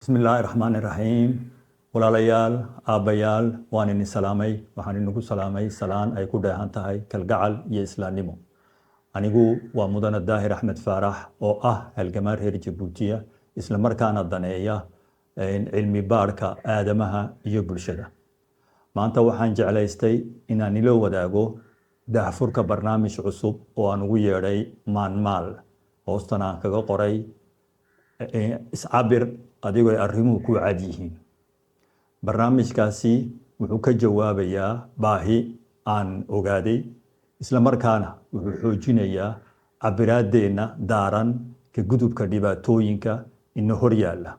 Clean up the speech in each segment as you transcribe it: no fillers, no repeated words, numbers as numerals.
Bismillaahi raxmaani raxiim. Walaalayaal, aabbayaal, waan idin salaamay. Waxaan idinku salaamay salaan ay ku dheehan tahay kalgacal iyo islaamnimo. Anigu waa Mudane Daahir Axmed Faarax oo ah halgamaa reer Jabuutiya, isla markaana daneeya cilmi baadhka aadamaha iyo bulshada. Maanta waxaan jeclaystay inaan ila wadaago daahfurka barnaamij cusub oo aan ugu yeedhay Maanmaal, hoostana aan kaga qoray "Iscabir adigoo ay arrimuhu ku cad yihiin". Barnaamijkaasi wuxuu ka jawaabayaa baahi aan ogaaday, isla markaana wuxuu xoojinayaa cabiraaddeenna daaran ka gudubka dhibaatooyinka ina hor yaalla.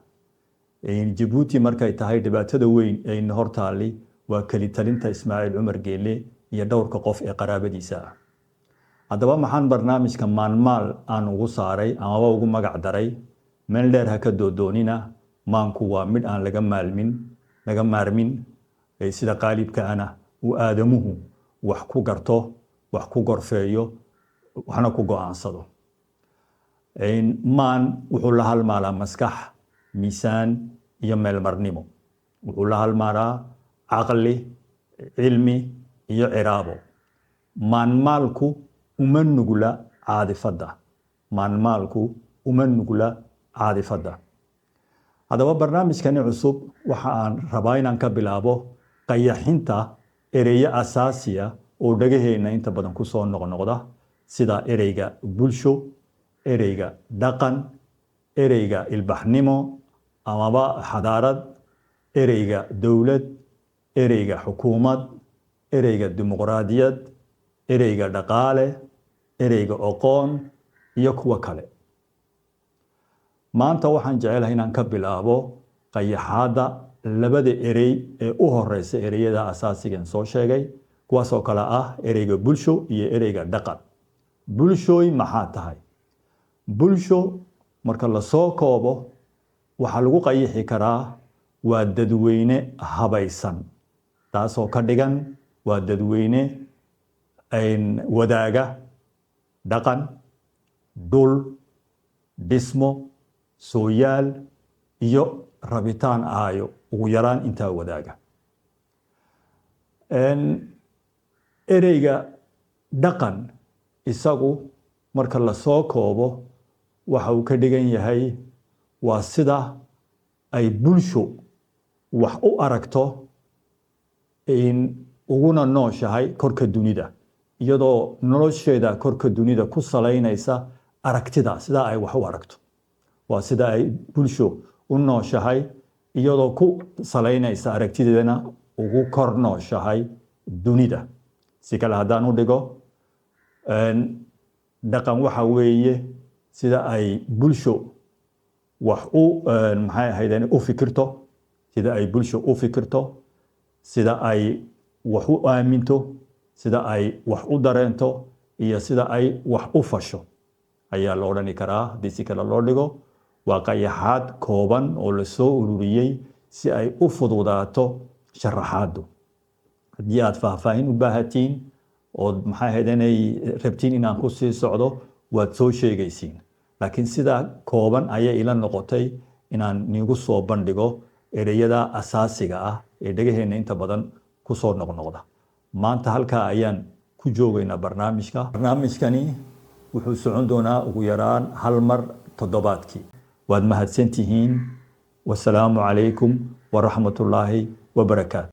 Jabuuti markay tahay, dhibaatada weyn ee ina hor taalli waa keli talinta Ismaaciil Cumar Geele iyo dhowrka qof ee qaraabadiisa ah. Haddaba, maxaan barnaamijka Maanmaal aan ugu saaray amaba ugu magac daray? Meel dheer ha ka doodoonina, maanku waa midh aan laga maalmin, laga maarmin, sida qaalibkaana uu aadamuhu wax ku garto, wax ku gorfeeyo, waxna ku go'aansado. Maan wuxuu la halmaalaa maskax, miisaan iyo meelmarnimo. Wuxuu la halmaalaa caqli, cilmi iyo ciraabo. Maanmaalku uma nugla caadifadda. Maanmaalku uma nugla caadifadda. Haddaba, barnaamijkani cusub waxa aan rabaa inaan ka bilaabo qayaxinta ereyo asaasiya oo dhagaheenna inta badan kusoo noqnoqda, sida ereyga bulsho, ereyga dhaqan, ereyga ilbaxnimo amaba xadaarad, ereyga dowlad, ereyga xukuumad, ereyga dimuqraadiyad, ereyga dhaqaale, ereyga oqoon iyo kuwo kale. Maanta waxaan jecelahay inaan ka bilaabo qayaxaadda labada erey ee u horeysa ereyada asaasigan soo sheegay, kuwaasoo kale ah ereyga bulsho iyo ereyga dhaqan. Bulshooy, maxaa tahay bulsho? Marka lasoo koobo, waxaa lagu qayixi karaa waa dadweyne habaysan, taasoo ka dhigan waa dadweyne wadaaga dhaqan, dhul, dhismo, sooyaal iyo rabitaan aayo, ugu yaraan intaa wadaaga. Ereyga dhaqan isagu marka lasoo koobo, waxa uu ka dhigan yahay waa sida ay bulsho wax u aragto uguna nooshahay korka dunida, iyadoo nolosheeda korka dunida ku salaynaysa aragtida sidaa ay wax u aragto. Waa sida ay bulsho u nooshahay iyadoo ku salaynaysa aragtideedana ugu kor nooshahay dunida. Si kale haddaan u dhigo, dhaqan waxa weeye sida ay bulsho wax u, maxay ahayd, u fikirto, sida ay bulsho u fikirto, sida ay wax u aaminto, sida ay wax u dareento iyo sida ay wax u fasho ayaa la odhani karaa. Haddii si kale loo dhigo, waa qayaxaad kooban oo lasoo ururiyey si ay u fududaato sharaxaaddu. Haddii aad faahfaahin u baahatiin ood, maxay ahayd, inay rabtiin inaan ku sii socdo, waad soo sheegaysiin, laakiin sidaa kooban ayay ila noqotay inaan niigu soo bandhigo ereyada asaasiga ah ee dhegaheenna inta badan kusoo noqnoqda. Maanta halkaa ayaan ku joogaynaa barnaamijka. Barnaamijkani wuxuu socon doonaa ugu yaraan hal mar toddobaadkii. Waad mahadsantihiin. Wasalaamu calaykum waraxmatullaahi wabarakaatu.